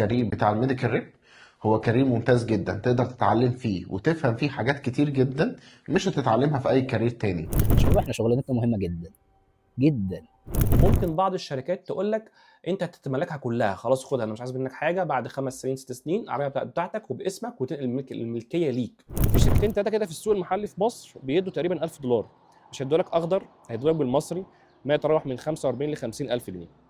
career بتاع ال medical rep هو career ممتاز جدا، تقدر تتعلم فيه وتفهم فيه حاجات كتير جدا مش هتتعلمها في اي career تاني. شباب احنا شغلانتنا مهمة جدا جدا. ممكن بعض الشركات تقول لك انت تتملكها كلها، خلاص خدها، انا مش عايز منك حاجة، بعد 5 سنين 6 سنين العربية بتاعتك وباسمك وتنقل الملكية ليك. في شركتين 3 كده في السوق المحلي في مصر بيدوا تقريبا $1000، مش هيدوا لك اخضر، هيدوا لك بالمصري ما يتراوح من 45 ل 50 الف جنيه.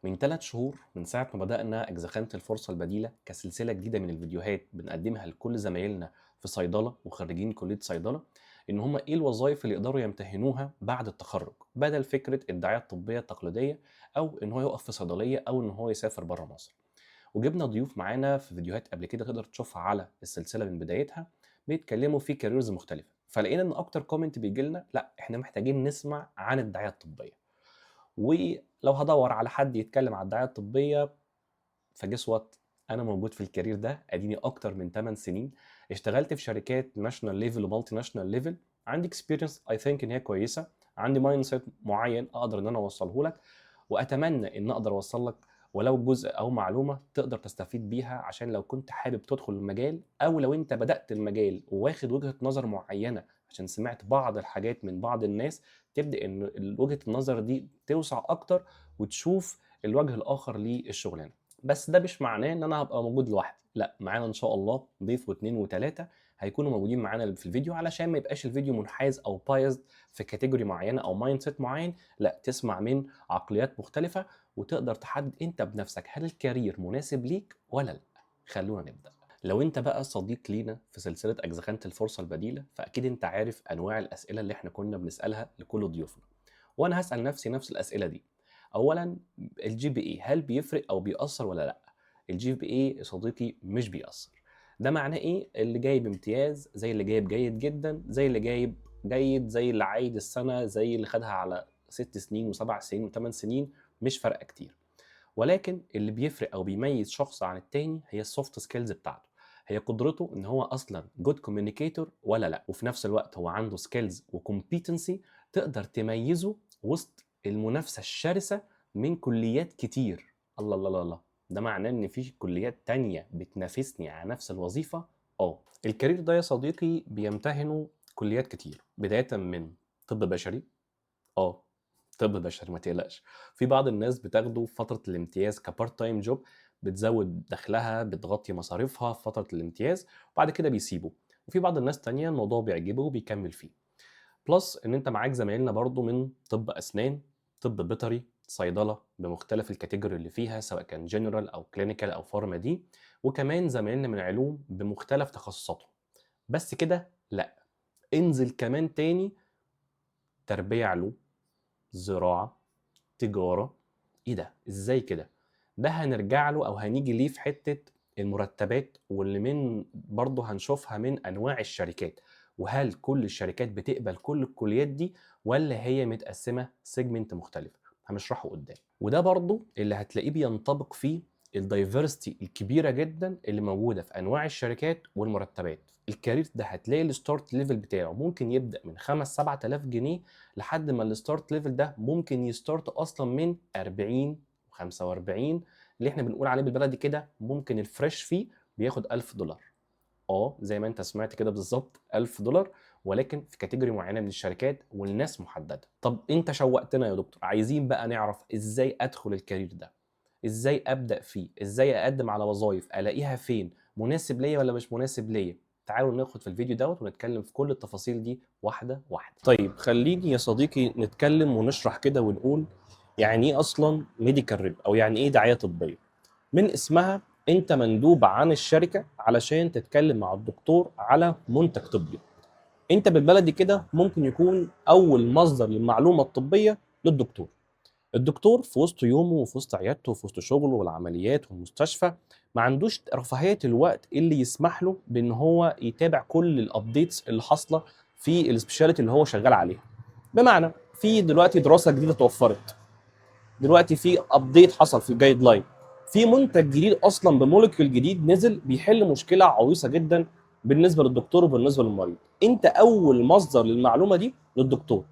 من 3 شهور من ساعة ما بدأنا أجزخانة الفرصة البديلة كسلسلة جديدة من الفيديوهات بنقدمها لكل زمايلنا في صيدلة وخريجين كلية صيدلة، إن هما إيه الوظائف اللي يقدروا يمتهنوها بعد التخرج، بدل فكرة الدعاية الطبية التقليدية أو إن هو يقف في صيدلية أو إن هو يسافر بره مصر. وجبنا ضيوف معانا في فيديوهات قبل كده تقدر تشوفها على السلسلة من بدايتها، بيتكلموا في careers مختلفة. فلقينا إن أكتر comment بيجي لنا، لا إحنا محتاجين نسمع عن الدعاية الطبية، ولو هدور على حد يتكلم على الدعاية الطبية ف guess what، انا موجود في ال career ده، اديني اكتر من 8 سنين اشتغلت في شركات national level و multinational level، عندي experience I think ان هي كويسة، عندي mindset معين اقدر ان انا اوصله لك، واتمنى ان اقدر اوصل لك ولو جزء او معلومة تقدر تستفيد بيها، عشان لو كنت حابب تدخل المجال او لو انت بدات المجال وواخد وجهه نظر معينة عشان سمعت بعض الحاجات من بعض الناس، تبدا ان وجهه النظر دي توسع اكتر وتشوف الوجه الاخر للشغلانه. بس ده مش معناه ان انا هبقى موجود لوحدي، لا، معانا ان شاء الله ضيف واثنين وثلاثة هيكونوا موجودين معانا في الفيديو، علشان ما يبقاش الفيديو منحاز او biased في category معينة او mindset معين، لا، تسمع من عقليات مختلفة وتقدر تحدد انت بنفسك هل ال career مناسب ليك ولا لا. خلونا نبدا. لو انت بقى صديق لينا في سلسلة اجزخانه الفرصة البديلة، فاكيد انت عارف انواع الاسئلة اللي احنا كنا بنسالها لكل ضيوفنا، وانا هسال نفسي نفس الاسئلة دي. اولا، ال GPA هل بيفرق او بيأثر ولا لا؟ ال GPA يا صديقي مش بيأثر. ده معناه ايه؟ اللي جايب امتياز زي اللي جايب جيد جدا، زي اللي جايب جيد، زي اللي عايد السنة، زي اللي خدها على 6 سنين و7 سنين و8 سنين، مش فارقه كتير. ولكن اللي بيفرق او بيميز شخص عن التاني هي ال soft skills بتاعته، هي قدرته ان هو اصلا good communicator ولا لا، وفي نفس الوقت هو عنده skills و competency تقدر تميزه وسط المنافسة الشرسة من كليات كتير. الله الله الله الله، ده معناه ان في كليات تانية بتنافسني على نفس الوظيفة. ال career ده يا صديقي بيمتهنه كليات كتير، بداية من طب بشري. طب بشري ما تقلقش، في بعض الناس بتاخده في فترة الامتياز ك part time job، بتزود دخلها، بتغطي مصاريفها في فترة الامتياز، وبعد كده بيسيبه. وفي بعض الناس تانية الموضوع بيعجبه وبيكمل فيه. plus ان انت معاك زمايلنا برضو من طب اسنان، طب بيطري، صيدلة بمختلف ال category اللي فيها، سواء كان جنرال او clinical او pharma D، وكمان زمايلنا من علوم بمختلف تخصصاتهم. بس كده؟ لا، انزل كمان تاني، تربيه علوم، زراعة، تجارة. ايه ده؟ ازاي كده؟ ده هنرجع له او هنيجي ليه في حتة المرتبات، واللي من برضه هنشوفها من انواع الشركات، وهل كل الشركات بتقبل كل الكليات دي ولا هي متقسمه segment مختلفة، هنشرحه قدام. وده برضه اللي هتلاقيه بينطبق فيه ال diversity الكبيرة جدا اللي موجودة في انواع الشركات والمرتبات. ال career ده هتلاقي ال start level بتاعه ممكن يبدا من 5 7000 جنيه، لحد ما ال start level ده ممكن ي start اصلا من 40 و45، اللي احنا بنقول عليه بالبلدي كده ممكن ال fresh فيه بياخد $1000. زي ما انت سمعت كده بالظبط، $1000، ولكن في category معينة من الشركات والناس محددة. طب انت شوقتنا يا دكتور، عايزين بقى نعرف ازاي ادخل ال career ده، ازاي ابدا فيه، ازاي اقدم على وظايف، الاقيها فين، مناسب ليا ولا مش مناسب ليا. تعالوا ناخد في الفيديو دوت ونتكلم في كل التفاصيل دي واحدة واحدة. طيب خليني يا صديقي نتكلم ونشرح كده ونقول يعني ايه اصلا medical rep، او يعني ايه دعاية طبية. من اسمها انت مندوب عن الشركة علشان تتكلم مع الدكتور على منتج طبي. انت بالبلدي كده ممكن يكون اول مصدر للمعلومة الطبية للدكتور. الدكتور في وسط يومه وفي وسط عيادته وفي وسط شغله والعمليات والمستشفى ما عندوش رفاهية الوقت اللي يسمح له بان هو يتابع كل ال updates اللي حاصله في ال specialty اللي هو شغال عليها. بمعنى في دلوقتي دراسة جديدة توفرت، دلوقتي في update حصل في ال guideline، في منتج جديد اصلا ب molecule جديد نزل بيحل مشكلة عويصة جدا بالنسبة للدكتور وبالنسبة للمريض. انت اول مصدر للمعلومة دي للدكتور.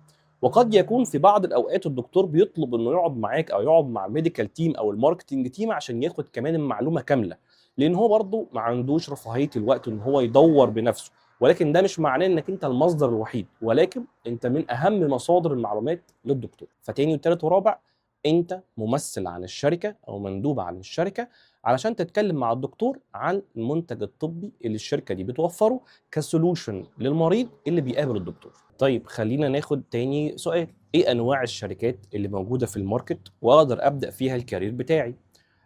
وقد يكون في بعض الاوقات الدكتور بيطلب انه يقعد معاك او يقعد مع ال medical team او ال marketing team عشان ياخد كمان المعلومة كاملة، لان هو برضه ما عندوش رفاهية الوقت ان هو يدور بنفسه. ولكن ده مش معناه انك انت المصدر الوحيد، ولكن انت من اهم مصادر المعلومات للدكتور. فتاني وتالت ورابع، انت ممثل عن الشركة او مندوب عن الشركة علشان تتكلم مع الدكتور عن المنتج الطبي اللي الشركة دي بتوفره ك solution للمريض اللي بيقابل الدكتور. طيب خلينا ناخد تاني سؤال، ايه انواع الشركات اللي موجودة في ال market واقدر ابدا فيها ال career بتاعي؟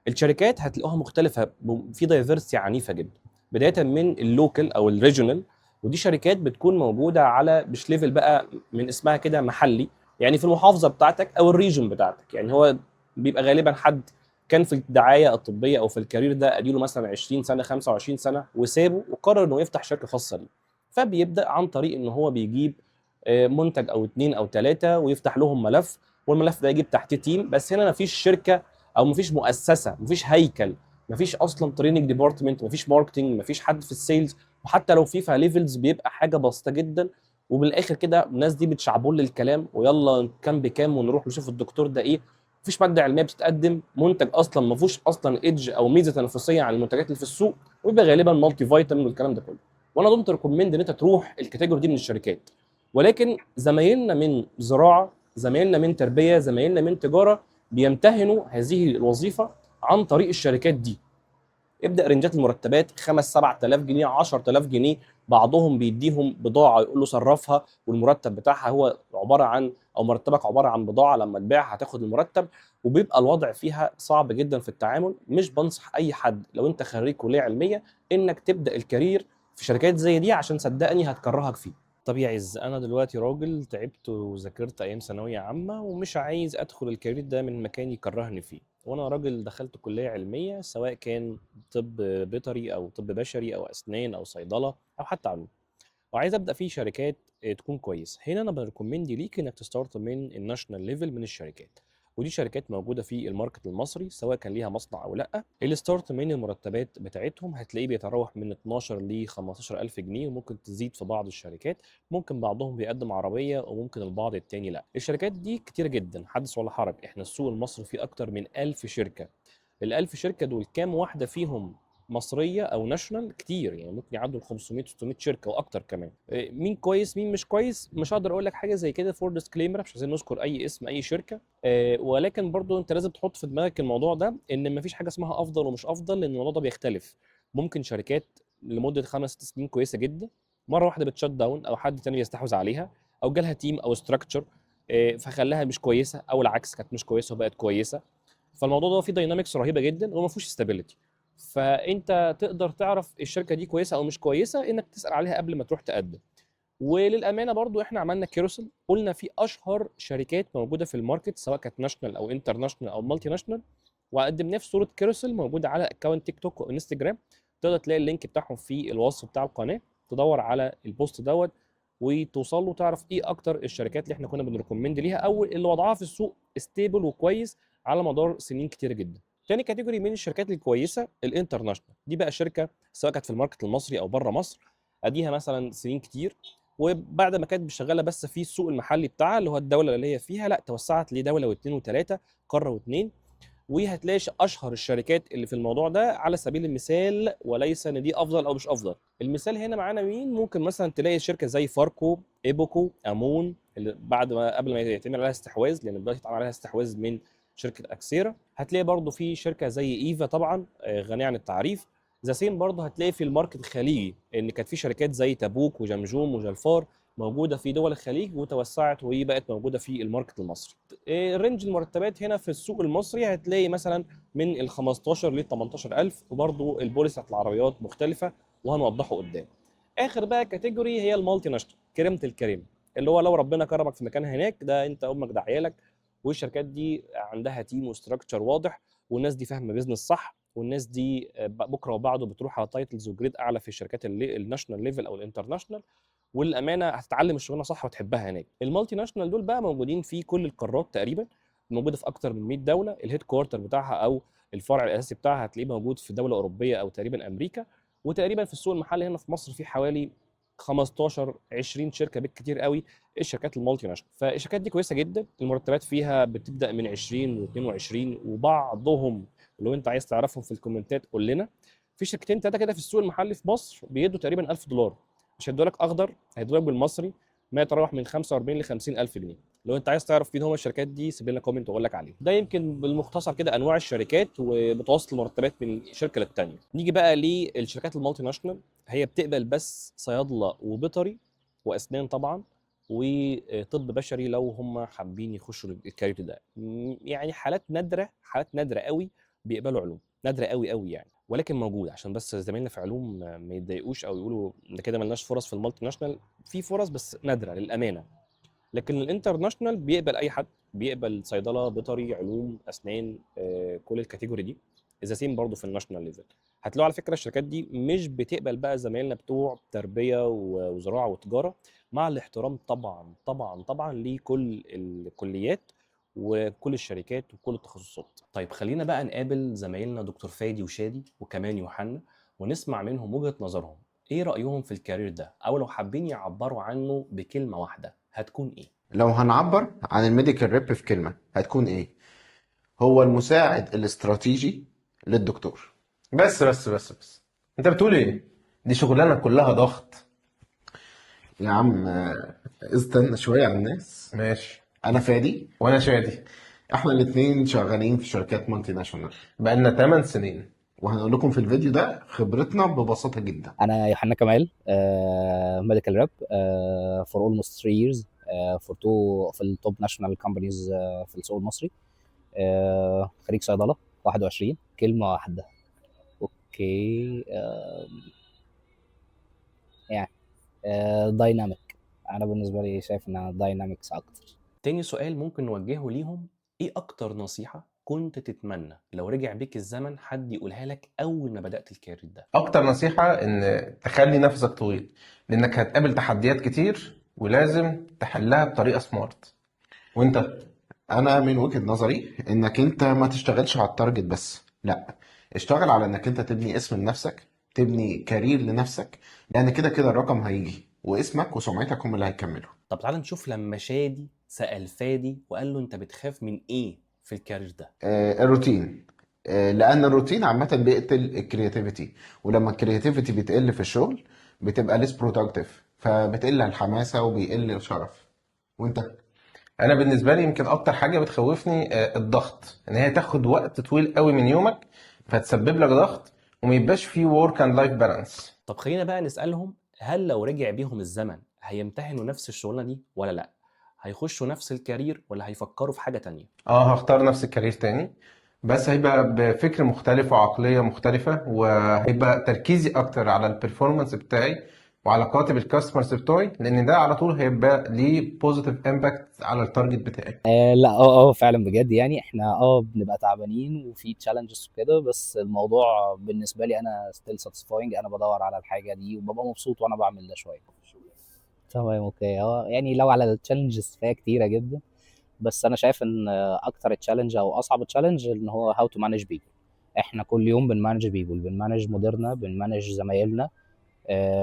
الشركات هتلاقوها مختلفة، في diversity عنيفة جدا، بداية من ال local او ال regional، ودي شركات بتكون موجودة على مش level بقى من اسمها كده محلي، يعني في المحافظة بتاعتك او ال region بتاعتك. يعني هو بيبقى غالبا حد كان في الدعاية الطبية او في ال career ده اديله مثلا 20 سنة 25 سنة وسابه وقرر انه يفتح شركة خاصة ليه، فبيبدا عن طريق ان هو بيجيب منتج او اتنين او تلاتة ويفتح لهم ملف، والملف ده يجيب تحتيه team. بس هنا مفيش شركة او مفيش مؤسسة، مفيش هيكل، مفيش اصلا training department، مفيش marketing، مفيش حد في ال sales، وحتى لو في levels بيبقى حاجة بسيطة جدا. ومن الاخر كده الناس دي بتشعبول الكلام ويلا كام بكام ونروح نشوف الدكتور ده ايه. مفيش مادة علمية بتتقدم، منتج اصلا ما فيهوش اصلا edge او ميزة تنافسية عن المنتجات اللي في السوق، ويبقى غالبا multivitamin والكلام ده كله. وانا don't recommend ان انت تروح ال category دي من الشركات، ولكن زمايلنا من زراعة، زمايلنا من تربيه، زمايلنا من تجارة بيمتهنوا هذه الوظيفة عن طريق الشركات دي. ابدا range ات المرتبات 5 7000 جنيه، 10000 جنيه، بعضهم بيديهم بضاعة يقول له صرفها، والمرتب بتاعها هو عبارة عن، او مرتبك عبارة عن بضاعة لما تبيعها هتاخد المرتب، وبيبقى الوضع فيها صعب جدا في التعامل. مش بنصح اي حد لو انت خريج كليه علمية انك تبدا ال career في شركات زي دي، عشان صدقني هتكرهك فيه. طب يا عز، انا دلوقتي راجل تعبت وذاكرت ايام ثانوية عامة ومش عايز ادخل ال career ده من مكان يكرهني فيه، وانا راجل دخلت كليه علمية سواء كان طب بيطري او طب بشري او اسنان او صيدلة او حتى علوم، وعايز ابدا في شركات تكون كويسة. هنا انا ب recommend ليك انك ت start من ال national level من الشركات، ودي شركات موجودة في ال market المصري سواء كان ليها مصنع او لا. ال start من المرتبات بتاعتهم هتلاقيه بيتراوح من 12 ل 15000 جنيه، وممكن تزيد في بعض الشركات، ممكن بعضهم بيقدم عربية وممكن البعض التاني لا. الشركات دي كتير جدا، حدث ولا حرج، احنا السوق المصري فيه اكتر من 1000 شركة. ال 1000 شركة دول كام واحدة فيهم مصرية او national؟ كتير، يعني ممكن يعدوا ال 500 600 شركة واكتر كمان. مين كويس مين مش كويس مش هقدر اقول لك حاجة زي كده، for disclaimer، مش عايزين نذكر اي اسم اي شركة، ولكن برضو انت لازم تحط في دماغك الموضوع ده، ان مفيش حاجة اسمها افضل ومش افضل، لان الموضوع ده بيختلف. ممكن شركات لمدة 5 6 سنين كويسة جدا، مرة واحدة بت shut down او حد تاني بيستحوذ عليها او جالها team او structure فخلاها مش كويسة، او العكس كانت مش كويسة وبقت كويسة. فالموضوع ده فيه dynamics رهيبة جدا وما فيهوش stability. فانت تقدر تعرف الشركة دي كويسة او مش كويسة انك تسال عليها قبل ما تروح تقدم. وللامانة برضو احنا عملنا carousel، قلنا في اشهر شركات موجودة في ال market سواء كانت national او international او multinational، وقدمناه في صوره carousel موجودة على account تيك توك وانستجرام، تقدر تلاقي ال link بتاعهم في الوصف بتاع القناة، تدور على ال post دوت وتوصل له، تعرف ايه اكتر الشركات اللي احنا كنا بن recommend ليها او اللي وضعها في السوق stable وكويس على مدار سنين كتير جدا. تاني category من الشركات الكويسة ال international، دي بقى شركة سواء كانت في ال market المصري او بره مصر، اديها مثلا سنين كتير، وبعد ما كانت شغالة بس في السوق المحلي بتاعها اللي هو الدولة اللي هي فيها، لا توسعت لدولة واثنين وثلاثة، قارة واثنين. وهتلاقي اشهر الشركات اللي في الموضوع ده على سبيل المثال، وليس ان دي افضل او مش افضل. المثال هنا معانا مين؟ ممكن مثلا تلاقي شركة زي فاركو، ايبوكو، امون، اللي بعد ما قبل ما يتعمل عليها استحواذ، لان دلوقتي اتعمل عليها استحواذ من شركة اكسيرا. هتلاقي برضو في شركة زي ايفا، طبعا غنية عن التعريف. the same برضو هتلاقي في ال market الخليجي ان كانت في شركات زي تابوك وجمجوم وجلفار موجودة في دول الخليج وتوسعت وهي بقت موجودة في ال market المصري. range المرتبات هنا في السوق المصري هتلاقي مثلا من ال 15 ل 18000، وبرضو ال policy بتاعت العربيات مختلفة وهنوضحه قدام. اخر بقى category هي ال multinational، كريمة الكريم، اللي هو لو ربنا كرمك في مكان هناك ده انت امك ده عيالك، والشركات دي عندها team و structure واضح، والناس دي فاهمه business صح، والناس دي بكره وبعده بتروح على titles و grade اعلى في الشركات ال national level او ال international، والامانة هتتعلم الشغلانة صح وتحبها هناك. ال multinational دول بقى موجودين في كل القارات تقريبا، موجودة في اكتر من 100 دولة. ال headquarter بتاعها او الفرع الاساسي بتاعها هتلاقيه موجود في دولة اوروبية او تقريبا امريكا، وتقريبا في السوق المحلي هنا في مصر في حوالي 15 20 شركة بالكتير قوي الشركات ال multinational. فالشركات دي كويسة جدا، المرتبات فيها بتبدا من 20 و22، وبعضهم لو انت عايز تعرفهم في الكومنتات قول لنا. في شركتين ثلاثة كده في السوق المحلي في مصر بيدوا تقريبا $1000، مش هيدوا لك اخضر، هيدوا لك بالمصري ما يتراوح من 45 ل 50 الف جنيه. لو انت عايز تعرف مين هم الشركات دي سيب لنا comment واقول لك عليه. ده يمكن بالمختصر كده انواع الشركات ومتوسط المرتبات من شركة للتانيه. نيجي بقى للشركات ال multinational، هي بتقبل بس صيادله وبيطري واسنان طبعا وطب بشري لو هم حابين يخشوا ال career ده. يعني حالات نادرة، حالات نادرة قوي بيقبلوا علوم، نادرة قوي قوي يعني، ولكن موجود عشان بس زمايلنا في علوم ما يتضايقوش او يقولوا ده كده ملناش فرص في ال multinational. في فرص بس نادرة للامانة. لكن ال international بيقبل اي حد، بيقبل صيدلة، بيطري، علوم، اسنان، كل ال category دي. the same برضه في ال national level. هتلاقوا على فكرة الشركات دي مش بتقبل بقى زمايلنا بتوع تربيه وزراعه وتجارة، مع الاحترام طبعا طبعا طبعا لكل الكليات وكل الشركات وكل التخصصات. طيب خلينا بقى نقابل زمايلنا دكتور فادي وشادي وكمان يوحنا ونسمع منهم وجهة نظرهم، ايه رأيهم في ال career ده، او لو حابين يعبروا عنه بكلمة واحدة هتكون ايه؟ لو هنعبر عن ال medical rep في كلمة هتكون ايه؟ هو المساعد الاستراتيجي للدكتور. بس بس بس بس انت بتقول ايه؟ دي شغلانة كلها ضغط. يا عم استنى شوية على الناس. ماشي. انا فادي. وانا شادي. احنا الاتنين شغالين في شركات multinational بقالنا 8 سنين، وهنقول لكم في الفيديو ده خبرتنا ببساطة جدا. انا يوحنا كمال، medical rep for almost 3 years for two في ال top national companies في السوق المصري. خريج صيدلة 21. كلمة واحدة okay، يعني dynamic. انا بالنسبة لي شايف انها dynamics اكتر. تاني سؤال ممكن نوجهه ليهم، ايه اكتر نصيحة كنت تتمنى لو رجع بيك الزمن حد يقولها لك اول ما بدأت ال career ده؟ اكتر نصيحة ان تخلي نفسك طويل، لانك هتقابل تحديات كتير ولازم تحلها بطريقة smart. وانت؟ انا من وجهة نظري انك انت ما تشتغلش على ال target بس، لا، اشتغل على انك انت تبني اسم لنفسك، تبني career لنفسك، لان كده كده الرقم هيجي واسمك وسمعتك هم اللي هيكملوا. طب تعال نشوف لما شادي سأل فادي وقال له انت بتخاف من ايه في ال career ده؟ الروتين. لان الروتين عامة بيقتل ال creativity، ولما ال creativity بتقل في الشغل بتبقى less productive، فبتقل الحماسة وبيقل الشغف. وانت؟ انا بالنسبة لي يمكن اكتر حاجة بتخوفني الضغط، ان هي تاخد وقت طويل قوي من يومك فتسبب لك ضغط وما يبقاش فيه work and life balance. طب خلينا بقى نسألهم، هل لو رجع بيهم الزمن هيمتهنوا نفس الشغلانة دي ولا لا؟ هيخشوا نفس ال career ولا هيفكروا في حاجة تانية؟ هختار نفس ال career تاني، بس هيبقى بفكر مختلف وعقلية مختلفة، وهيبقى تركيزي اكتر على ال performance بتاعي وعلاقاتي بال customers بتوعي، لان ده على طول هيبقى ليه positive impact على ال target بتاعي. لا فعلا بجد، يعني احنا بنبقى تعبانين وفي challenges وكده، بس الموضوع بالنسبة لي انا still satisfying. انا بدور على الحاجة دي وببقى مبسوط وانا بعمل ده شوية. تمام okay. يعني لو على ال challenges فهي كتيرة جدا، بس انا شايف ان اكتر challenge او اصعب challenge ان هو how to manage people. احنا كل يوم بن manage people، بن manage مديرنا، بن manage زمايلنا،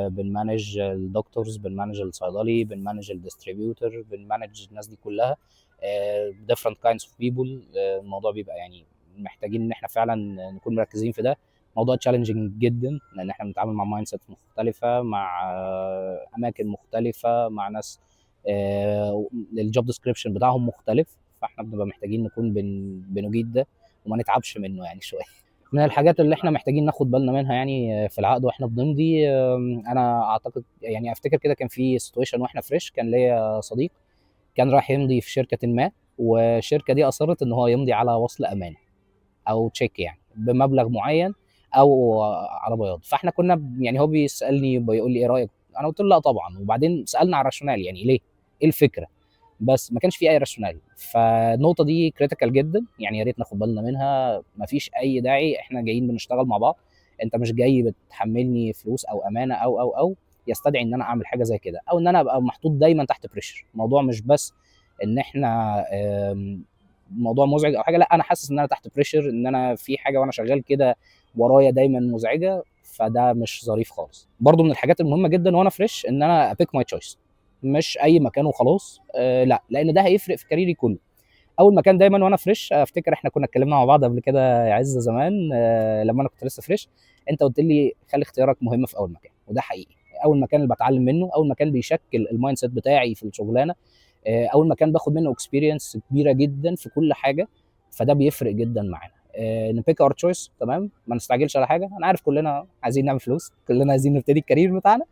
بن manage ال doctors، بن manage الصيدلي، بن manage ال distributor، بن manage الناس دي كلها، different kinds of people. الموضوع بيبقى يعني محتاجين ان احنا فعلا نكون مركزين في ده. موضوع challenging جدا، لان احنا بنتعامل مع mindset مختلفة، مع اماكن مختلفة، مع ناس ال job description بتاعهم مختلف، فاحنا بنبقى محتاجين نكون بنجيد ده وما نتعبش منه يعني شوية. من الحاجات اللي احنا محتاجين ناخد بالنا منها يعني في العقد واحنا بنمضي، انا اعتقد يعني افتكر كده كان في situation واحنا fresh، كان ليا صديق كان رايح يمضي في شركة ما، والشركة دي اصرت ان هو يمضي على وصل امانه او check يعني بمبلغ معين او على بياض. فاحنا كنا يعني هو بيسالني بيقول لي ايه رايك، انا قلت له لا طبعا، وبعدين سالنا على ال rationale يعني ليه، ايه الفكرة، بس ما كانش في اي rationale. فالنقطه دي critical جدا، يعني يا ريت ناخد بالنا منها. ما فيش اي داعي، احنا جايين بنشتغل مع بعض، انت مش جاي بتحملني فلوس او امانه او او او يستدعي ان انا اعمل حاجة زي كده، او ان انا ابقى محطوط دايما تحت pressure. الموضوع مش بس ان احنا الموضوع مزعج او حاجة، لا انا حاسس ان انا تحت pressure، ان انا في حاجة وانا شغال كده ورايا دايما مزعجة. فده مش ظريف خالص. برضو من الحاجات المهمة جدا وانا fresh ان انا ا pick my choice، مش اي مكان وخلاص، لا، لان ده هيفرق في career ي كله. اول مكان دايما وانا fresh، افتكر احنا كنا اتكلمنا مع بعض قبل كده يا عز زمان، لما انا كنت لسه fresh، انت قلت لي خلي اختيارك مهم في اول مكان، وده حقيقي. اول مكان اللي بتعلم منه، اول مكان بيشكل ال mindset بتاعي في الشغلانة، اول مكان باخد منه experience كبيرة جدا في كل حاجة، فده بيفرق جدا معانا. ن pick our choice، تمام، ما نستعجلش على حاجة. انا عارف كلنا عايزين نعمل فلوس، كلنا عايزين نبتدي ال career بتاعنا،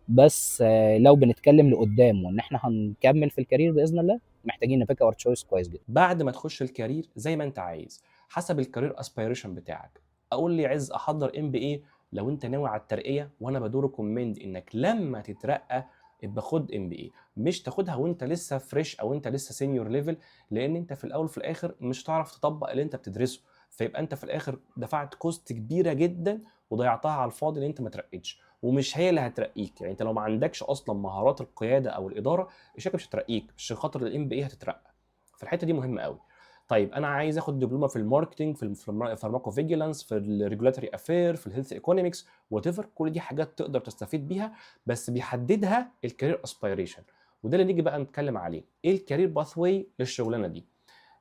بس لو بنتكلم لقدام وان احنا هنكمل في ال career باذن الله، محتاجين ن pick our choice كويس جدا. بعد ما تخش ال career زي ما انت عايز حسب ال career aspiration بتاعك. اقول لي عز احضر MBA لو انت ناوي على الترقية، وانا ب do recommend انك لما تترقى ابقى خد MBA، مش تاخدها وانت لسه fresh او انت لسه senior level، لان انت في الاول وفي الاخر مش هتعرف تطبق اللي انت بتدرسه، فيبقى انت في الاخر دفعت cost كبيرة جدا وضيعتها على الفاضي لان انت ما ترقيتش، ومش هي اللي هترقيك. يعني انت لو ما عندكش اصلا مهارات القيادة او الادارة، الشركة مش هترقيك، مش عشان خاطر ال MBA هتترقى. فالحته دي مهمة قوي. طيب انا عايز اخد دبلومه في ال marketing، في ال pharmacovigilance، في ال regulatory affair، في ال health economics، whatever، كل دي حاجات تقدر تستفيد بيها، بس بيحددها ال career aspiration، وده اللي نيجي بقى نتكلم عليه، ايه ال career pathway للشغلانه دي.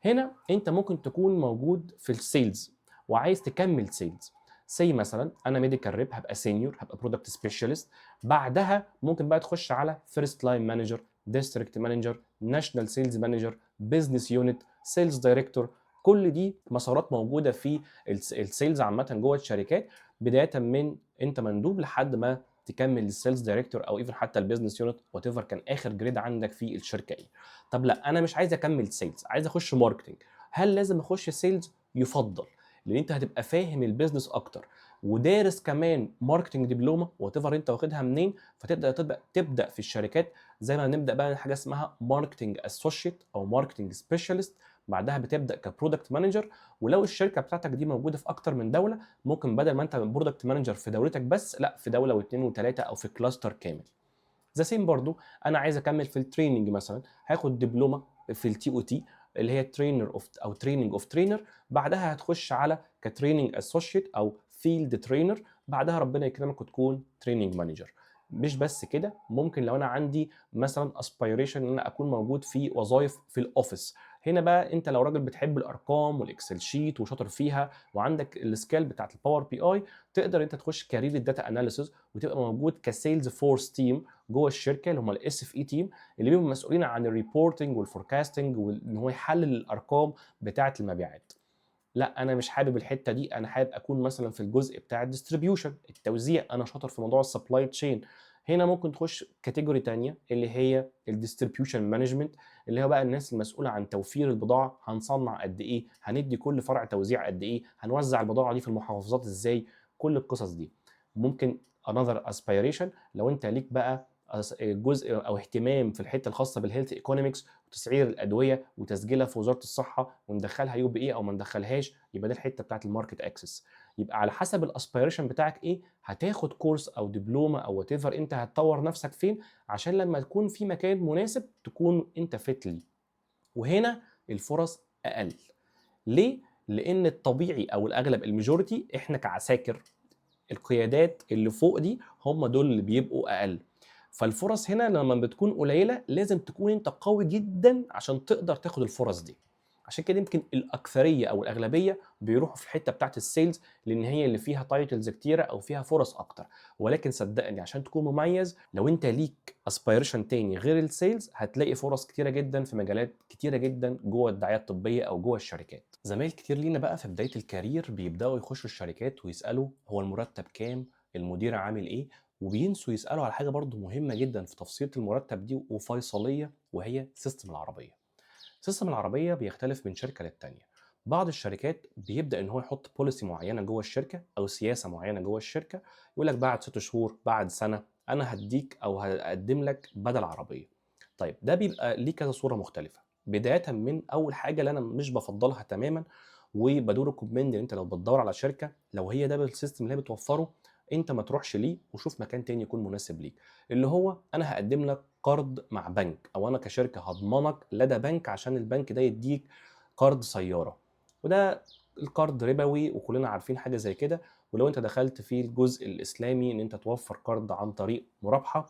هنا انت ممكن تكون موجود في ال sales وعايز تكمل sales، say مثلا انا medical rep، هبقى senior، هبقى product specialist، بعدها ممكن بقى تخش على first line manager، district manager، national sales manager، business unit، sales director. كل دي مسارات موجودة في ال sales عامة جوه الشركات، بداية من انت مندوب لحد ما تكمل ال sales director او even حتى ال business unit، whatever كان اخر grade عندك في الشركة ايه. طب لا، انا مش عايز اكمل sales، عايز اخش marketing، هل لازم اخش sales؟ يفضل، لان انت هتبقى فاهم ال business اكتر ودارس كمان marketing دبلومه، whatever انت واخدها منين، فتبدا تبدا في الشركات زي ما نبدا بقى حاجة اسمها marketing associate او marketing specialist، بعدها بتبدا ك product manager. ولو الشركة بتاعتك دي موجودة في اكتر من دولة، ممكن بدل ما انت product manager في دولتك بس، لا، في دولة واثنين وثلاثة او في cluster كامل. the same برضو انا عايز اكمل في ال training مثلا، هاخد دبلومه في ال TOT اللي هي trainer of او training of trainer، بعدها هتخش على ك training associate او field trainer، بعدها ربنا يكرمك وتكون training manager. مش بس كده، ممكن لو انا عندي مثلا aspiration ان انا اكون موجود في وظائف في ال office، هنا بقى انت لو راجل بتحب الارقام وال Excel sheet وشاطر فيها وعندك ال skill بتاعت ال Power BI، تقدر انت تخش career ال data analysis وتبقى موجود ك sales force team جوه الشركة، اللي هم ال SFE team اللي بيبقوا مسؤولين عن ال reporting وال forecasting وان هو يحلل الارقام بتاعه المبيعات. لا، انا مش حابب الحتة دي، انا حابب اكون مثلا في الجزء بتاع ال distribution، التوزيع، انا شاطر في موضوع ال supply chain. هنا ممكن تخش category تانية اللي هي ال distribution management، اللي هو بقى الناس المسؤولة عن توفير البضاعة، هنصنع قد ايه، هندي كل فرع توزيع قد ايه، هنوزع البضاعة دي في المحافظات ازاي، كل القصص دي. ممكن another aspiration لو انت ليك بقى جزء او اهتمام في الحتة الخاصة بال health economics وتسعير الادوية وتسجيلها في وزارة الصحة وندخلها UPA او ما ندخلهاش، يبقى ده الحتة بتاعت ال market access. يبقى على حسب ال aspiration بتاعك ايه هتاخد course او دبلومه او whatever انت هتطور نفسك فين، عشان لما تكون في مكان مناسب تكون انت fit ليه. وهنا الفرص اقل. ليه؟ لان الطبيعي او الاغلب ال majority احنا كعساكر القيادات اللي فوق دي هم دول اللي بيبقوا اقل. فالفرص هنا لما بتكون قليله لازم تكون انت قوي جدا عشان تقدر تاخد الفرص دي. عشان كده يمكن الاكثرية او الاغلبية بيروحوا في الحتة بتاعت ال sales، لان هي اللي فيها titles كتيرة او فيها فرص اكتر. ولكن صدقني عشان تكون مميز لو انت ليك aspiration تاني غير ال sales هتلاقي فرص كتيرة جدا في مجالات كتيرة جدا جوه الدعاية الطبية او جوه الشركات. زمايل كتير لينا بقى في بداية ال career بيبداوا يخشوا الشركات ويسالوا هو المرتب كام، المدير عامل ايه، وبينسوا يسالوا على حاجة برضو مهمة جدا في تفصيله المرتب دي وفيصليه، وهي system العربية. system العربية بيختلف من شركة للتانيه. بعض الشركات بيبدا ان هو يحط policy معينة جوه الشركة او سياسة معينة جوه الشركة، يقول لك بعد 6 شهور، بعد سنة، انا هديك او هقدم لك بدل عربية. طيب ده بيبقى ليه كذا صوره مختلفة. بداية من اول حاجة اللي انا مش بفضلها تماما وب do recommend ان انت لو بتدور على شركة لو هي ده بال system اللي هي بتوفره انت ما تروحش ليه، وشوف مكان تاني يكون مناسب ليك، اللي هو انا هقدم لك قرض مع بنك، او انا كشركة هضمنك لدى بنك عشان البنك ده يديك قرض سيارة. وده القرض ربوي وكلنا عارفين حاجة زي كده، ولو انت دخلت في الجزء الاسلامي ان انت توفر قرض عن طريق مرابحه،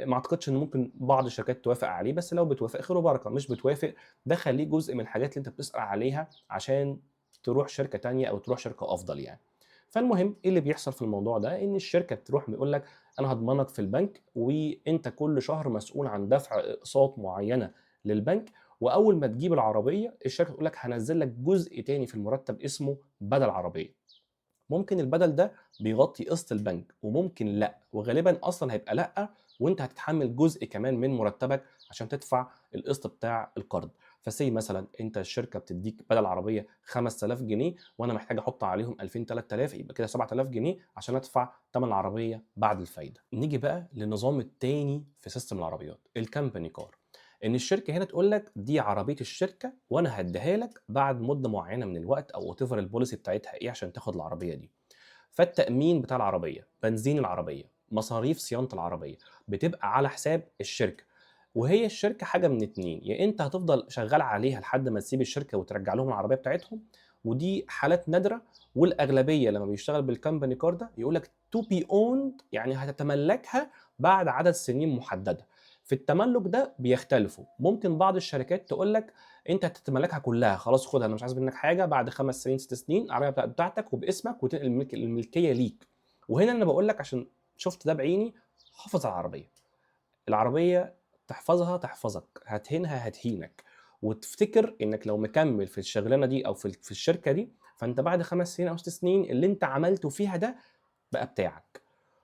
ما اعتقدش ان ممكن بعض الشركات توافق عليه، بس لو بتوافق خير وبركة، مش بتوافق ده خليه جزء من الحاجات اللي انت بتسال عليها عشان تروح شركة تانية او تروح شركة افضل يعني. فالمهم ايه اللي بيحصل في الموضوع ده؟ ان الشركة تروح بيقول لك انا هضمنك في البنك، وانت كل شهر مسؤول عن دفع اقساط معينة للبنك، واول ما تجيب العربية الشركة تقول لك هنزل لك جزء تاني في المرتب اسمه بدل عربية. ممكن البدل ده بيغطي قسط البنك وممكن لا، وغالبا اصلا هيبقى لا، وانت هتتحمل جزء كمان من مرتبك عشان تدفع القسط بتاع القرض. فسي مثلا انت الشركة بتديك بدل عربية 5000 جنيه وانا محتاج احط عليهم 2000 3000، يبقى كده 7000 جنيه عشان ادفع ثمن العربية بعد الفايدة. نيجي بقى للنظام الثاني في system العربيات، ال company car. ان الشركة هنا تقول لك دي عربية الشركة وانا هديها لك بعد مده معينة من الوقت، او whatever ال policy بتاعتها ايه عشان تاخد العربية دي. فالتامين بتاع العربية، بنزين العربية، مصاريف صيانة العربية بتبقى على حساب الشركة. وهي الشركة حاجة من اتنين، يا انت هتفضل شغال عليها لحد ما تسيب الشركة وترجع لهم العربية بتاعتهم، ودي حالات نادرة، والاغلبيه لما بيشتغل بال company car ده يقول لك to be owned، يعني هتتملكها بعد عدد سنين محددة. في التملك ده بيختلفوا، ممكن بعض الشركات تقول لك انت هتتملكها كلها، خلاص خدها انا مش عايز منك حاجة، بعد 5 سنين 6 سنين العربية بتاعتك وباسمك وتنقل الملكية ليك. وهنا انا بقول لك عشان شفت ده بعيني، حافظ على العربية. العربية تحفظها تحفظك، هتهينها هتهينك. وتفتكر انك لو مكمل في الشغلانة دي او في الشركة دي، فانت بعد 5 سنين او 6 سنين اللي انت عملته فيها ده بقى بتاعك.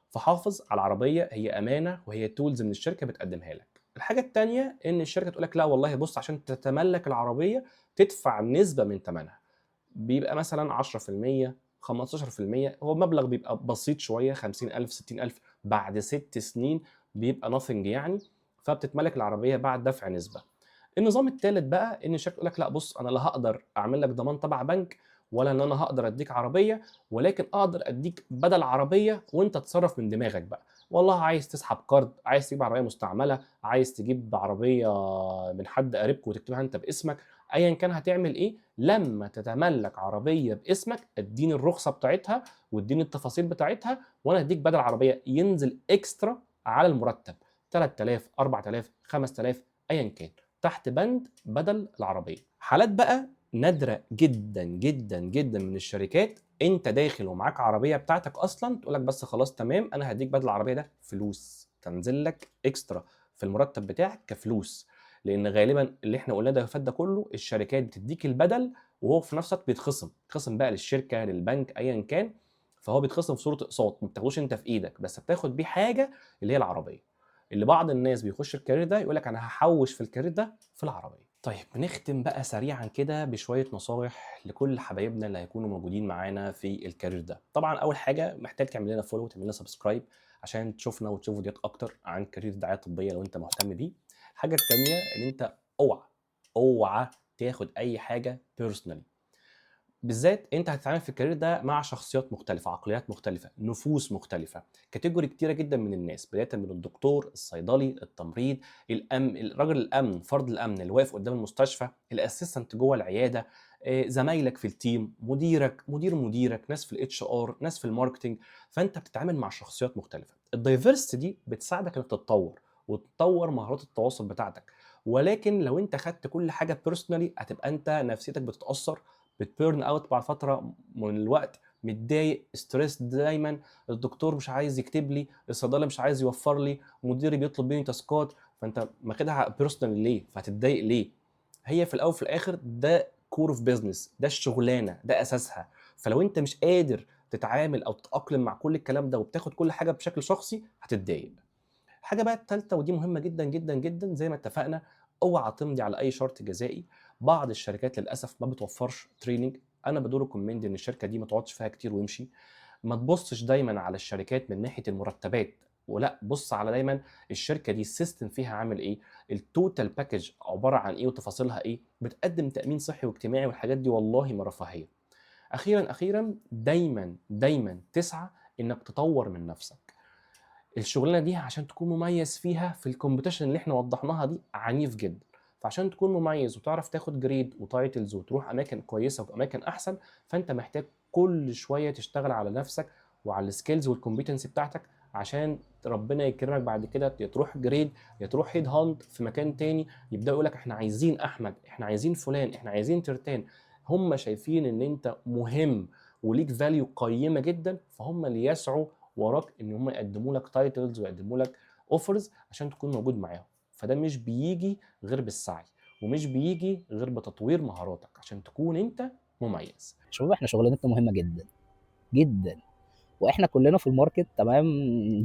فحافظ على العربية، هي امانه وهي tools من الشركة بتقدمها لك. الحاجة الثانية ان الشركة تقول لك لا والله بص، عشان تتملك العربية تدفع نسبه من ثمنها، بيبقى مثلا 10%، 15%، هو مبلغ بيبقى بسيط شوية، 50000 60000 بعد 6 سنين بيبقى nothing يعني، فبتتملك العربية بعد دفع نسبه. النظام الثالث بقى ان الشركة تقول لك لا بص، انا لا هقدر اعمل لك ضمان تبع بنك، ولا ان انا هقدر اديك عربية، ولكن اقدر اديك بدل عربية وانت تتصرف من دماغك بقى. والله عايز تسحب قرض، عايز تجيب عربية مستعملة، عايز تجيب عربية من حد قريبك وتكتبها انت باسمك، ايا كان هتعمل ايه لما تتملك عربية باسمك اديني الرخصة بتاعتها واديني التفاصيل بتاعتها، وانا هديك بدل عربية ينزل extra على المرتب 3000 4000 5000 ايا كان، تحت بند بدل العربية. حالات بقى نادرة جدا جدا جدا من الشركات، انت داخل ومعاك عربية بتاعتك اصلا، تقول لك بس خلاص تمام انا هديك بدل العربية ده فلوس، تنزل لك extra في المرتب بتاعك كفلوس، لان غالبا اللي احنا قلناه ده فات ده كله الشركات بتديك البدل وهو في نفس الوقت بيتخصم، بيتخصم بقى للشركة للبنك ايا كان، فهو بيتخصم في صوره اقساط، ما بتاخدوش انت في ايدك، بس بتاخد بيه حاجة اللي هي العربية. اللي بعض الناس بيخش ال career ده يقول لك انا هحوش في ال career ده في العربية. طيب نختم بقى سريعا كده بشوية نصايح لكل حبايبنا اللي هيكونوا موجودين معانا في ال career ده. طبعا اول حاجة محتاج تعمل لنا follow وتعمل لنا subscribe عشان تشوفنا وتشوف فيديوهات اكتر عن career الدعاية الطبية لو انت مهتم بيه. الحاجة الثانية ان انت اوعى تاخد اي حاجة personally، بالذات انت هتتعامل في ال career ده مع شخصيات مختلفة، عقليات مختلفة، نفوس مختلفة، category كتيرة جدا من الناس، بداية من الدكتور، الصيدلي، التمريض، الامن، رجل الامن، فرد الامن اللي واقف قدام المستشفى، ال assistant جوه العيادة، زمايلك في ال team، مديرك، مدير مديرك، ناس في ال HR، ناس في ال marketing. فانت بتتعامل مع شخصيات مختلفة. ال diversity دي بتساعدك انك تتطور وتطور مهارات التواصل بتاعتك، ولكن لو انت خدت كل حاجة personally هتبقى انت نفسيتك بتتاثر، بت burn out بعد فترة من الوقت، متضايق، stress دايما، الدكتور مش عايز يكتب لي، الصيدلي مش عايز يوفر لي، مديري بيطلب مني task ات، فانت ماخدها personal ليه؟ فهتتضايق ليه؟ هي في الاول وفي الاخر ده core of business، ده الشغلانة، ده اساسها. فلو انت مش قادر تتعامل او تتاقلم مع كل الكلام ده وبتاخد كل حاجة بشكل شخصي هتتضايق. الحاجة بقى الثالثة ودي مهمة جدا جدا جدا، زي ما اتفقنا اوعى تمضي على اي شرط جزائي. بعض الشركات للاسف ما بتوفرش training، انا ب recommend ان الشركة دي ما تقعدش فيها كتير ويمشي. ما تبصش دايما على الشركات من ناحية المرتبات، ولا بص على دايما الشركة دي ال system فيها عامل ايه، ال total package عبارة عن ايه وتفاصيلها ايه، بتقدم تامين صحي واجتماعي والحاجات دي والله ما رفاهية. اخيرا دايما دايما تسعى انك تطور من نفسك. الشغلانة دي عشان تكون مميز فيها في ال competition اللي احنا وضحناها دي عنيف جدا، فعشان تكون مميز وتعرف تاخد grade و titles وتروح اماكن كويسة واماكن احسن، فانت محتاج كل شوية تشتغل على نفسك وعلى ال skills وال competency بتاعتك، عشان ربنا يكرمك بعد كده يا تروح grade يا تروح head hunt في مكان تاني، يبداوا يقول لك احنا عايزين احمد، احنا عايزين فلان، احنا عايزين ترتان. هم شايفين ان انت مهم وليك value قيمة جدا، فهم اللي يسعوا وراك ان هم يقدموا لك titles ويقدموا لك offers عشان تكون موجود معاهم. فده مش بيجي غير بالسعي، ومش بيجي غير بتطوير مهاراتك عشان تكون انت مميز. شباب، احنا شغلانتنا مهمة جدا جدا، واحنا كلنا في ال market، تمام،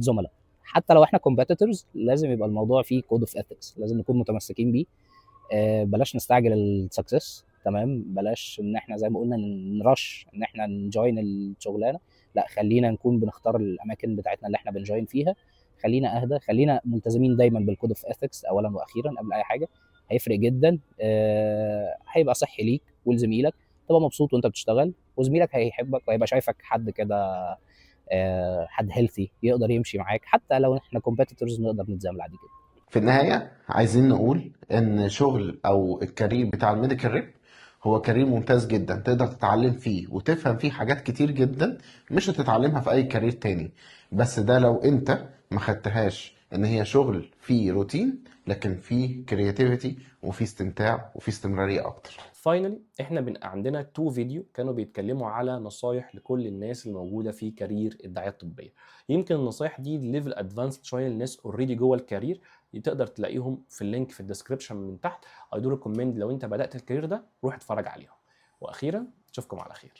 زملاء، حتى لو احنا competitors لازم يبقى الموضوع فيه code of ethics، لازم نكون متمسكين بيه. بلاش نستعجل ال success، تمام، بلاش ان احنا زي ما قلنا ن rush ان احنا ن join الشغلانه، لا، خلينا نكون بنختار الاماكن بتاعتنا اللي احنا بن join فيها، خلينا اهدى، خلينا ملتزمين دايما بال code of ethics اولا واخيرا قبل اي حاجه، هيفرق جدا. هيبقى صحي ليك ولزميلك، تبقى مبسوط وانت بتشتغل، وزميلك هيحبك وهيبقى شايفك حد كده حد healthy يقدر يمشي معاك، حتى لو احنا competitors نقدر نتزامل عادي جدا. في النهاية عايزين نقول إن شغل أو ال career بتاع ال medical rep هو career ممتاز جدا، تقدر تتعلم فيه وتفهم فيه حاجات كتير جدا مش هتتعلمها في أي career تاني. بس ده لو أنت ما خدتهاش إن هي شغل فيه روتين، لكن فيه creativity وفيه استمتاع وفيه استمرارية أكتر. finally، احنا بنبقى عندنا two video كانوا بيتكلموا على نصايح لكل الناس الموجودة في career الدعاية الطبيه. يمكن النصايح دي level advanced شوية للناس already جوه ال career، تقدر تلاقيهم في ال link في ال description من تحت. I do recommend لو انت بدات ال career ده روح اتفرج عليهم. واخيرا اشوفكم على خير.